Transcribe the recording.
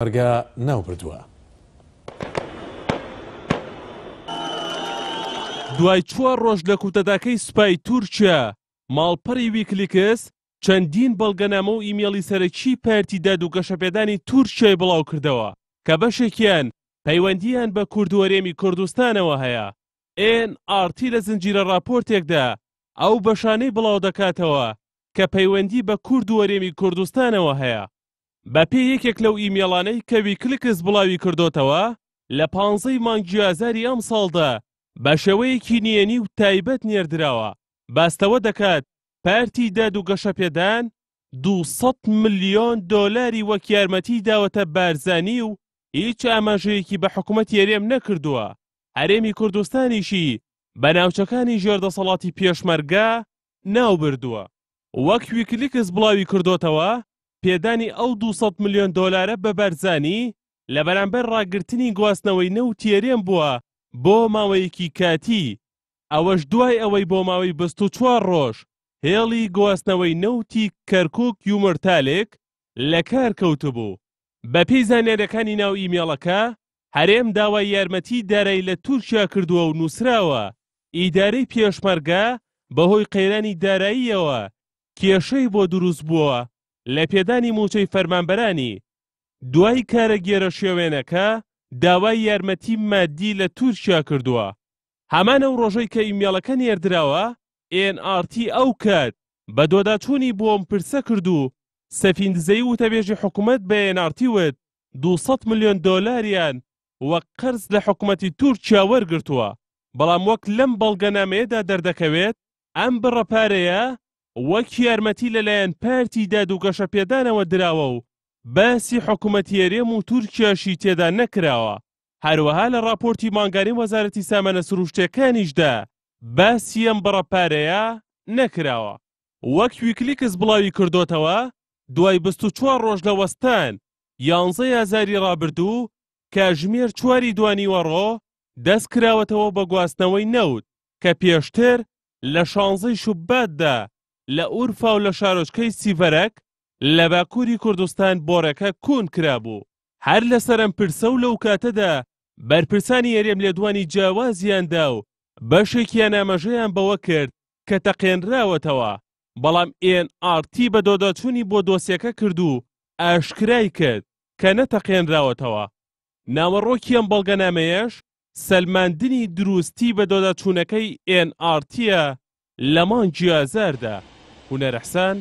پێشمەرگە ناوبردووە. دوای چوار ڕۆژ لە کودەتاکەی سوپای تورکیا، ماڵپەڕی ویکلیکس چەندین بەڵگەنامە و ئیمێڵی سەرەکیی پارتی داد و گەشەپێدانی تورکیای بڵاوکردەوە کە بەشێکیان پەیوەندییان بە کورد و هەرێمی کوردستانەوە هەیە. ئێن ئاڕ تی لە زنجیرە ڕاپۆرتێکدا ئەو بەشانەی بڵاودەکاتەوە کە پەیوەندی بە کورد و هەرێمی کوردستانەوە هەیە. بەپێی یەکێک لەو ئیمێڵانەی کە ویکلیکس بڵاوی کردۆتەوە، لە پانزەی مانگی ئازاری ئەمساڵدا بە شێوەیەکی نهێنی و تایبەت نێردراوە، باس لەوە دەکات پارتی داد و گەشەپێدان 200 ملیۆن دۆلاری وەک یارمەتی داوەتە بارزانی و هیچ ئاماژەیەکی بە حکومەتی هەرێم نەکردووە، هەرێمی کوردستانیشی بە ناوچەکانی ژێر دەسەڵاتی پێشمەرگە ناوبردووە. وەک ویکلیکس بڵاوی کردۆتەوە، پێدانی ئەو 200 ملیۆن دۆلارە بە بارزانی لە بەرامبەر ڕاگرتنی گواستنەوەی نەوتی هەرێم بووە بۆ ماوەیەکی کاتی، ئەوەش دوای ئەوەی بۆ ماوەی 24 ڕۆژ هێڵی گواستنەوەی نەوتی کەرکوک یومرتالک لەکار کەوتبوو. بەپێی زانیارییەکانی ناو ئیمێڵەکە، هەرێم داوای یارمەتی دارایی لە تورکیا کردووە و نووسراوە، ئیدارەی پێشمەرگە بەهۆی قەیرانی داراییەوە کێشەی بۆ دروستبووە لە پێدانی مووچەی فەرمانبەرانی، دوای کارە گێرەشێوێنەکە داوای یارمەتی مادی لە تورکیا کردووە. هەمان ئەو ڕۆژەی کە ئیمێڵەکە نێردراوە، ئێن ئاڕ تی ئەو کات بەدواداچوونی بۆ ئەم پرسە کرد و سەفین دزەیی وتەبێژی حکومەت بە ئێن ئاڕ تی وت، 200 ملیۆن دۆلاریان وەک قەرز لە حکومەتی تورکیا وەرگرتووە، بەڵام وەک لەم بەڵگەنامەیەدا دەردەکەوێت ئەم بڕە پارەیە وەک یارمەتی لەلایەن پارتی داد و گەشەپێدانەوە دراوە و باسی حکومەتی هەرێم و تورکیاشی تێدا نەکراوە، هەروەها لە ڕاپۆرتی مانگانەی وەزارەتی سامانە سروشتیەکانیشدا باسی ئەم بڕە پارەیە نەکراوە. وەک ویکلیکس بڵاوی کردۆتەوە، دوای 24 ڕۆژ لە وەستان، یانزەی ئازاری ڕابردوو کاژمێر چواری دوانیوەڕۆ دەست کراوەتەوە بە گواستنەوەی نەوت کە پێشتر لە شانزەی شوباتدا لە ئورفا و لە شارۆچکەی سیڤەرەک لە باکووری کوردستان بۆڕەکە کون کرابوو. هەر لەسەر ئەم پرسە و لەو کاتەدا بەرپرسانی هەرێم لێدوانی جیاوازیان دا و بەشێکیان ئاماژەیان بەوە کرد کە تەقێنراوەتەوە، بەڵام ئێن ئاڕ تی بەدواداچوونی بۆ دۆسیەکە کرد و ئاشکرای کرد کە نەتەقێنراوەتەوە. ناوەڕۆکی ئەم بەڵگەنامەیەش سەلماندنی دروستی بەدواداچوونەکەی ئێن ئاڕ تییە لە مانگی ئازاردا. هونەر حسان.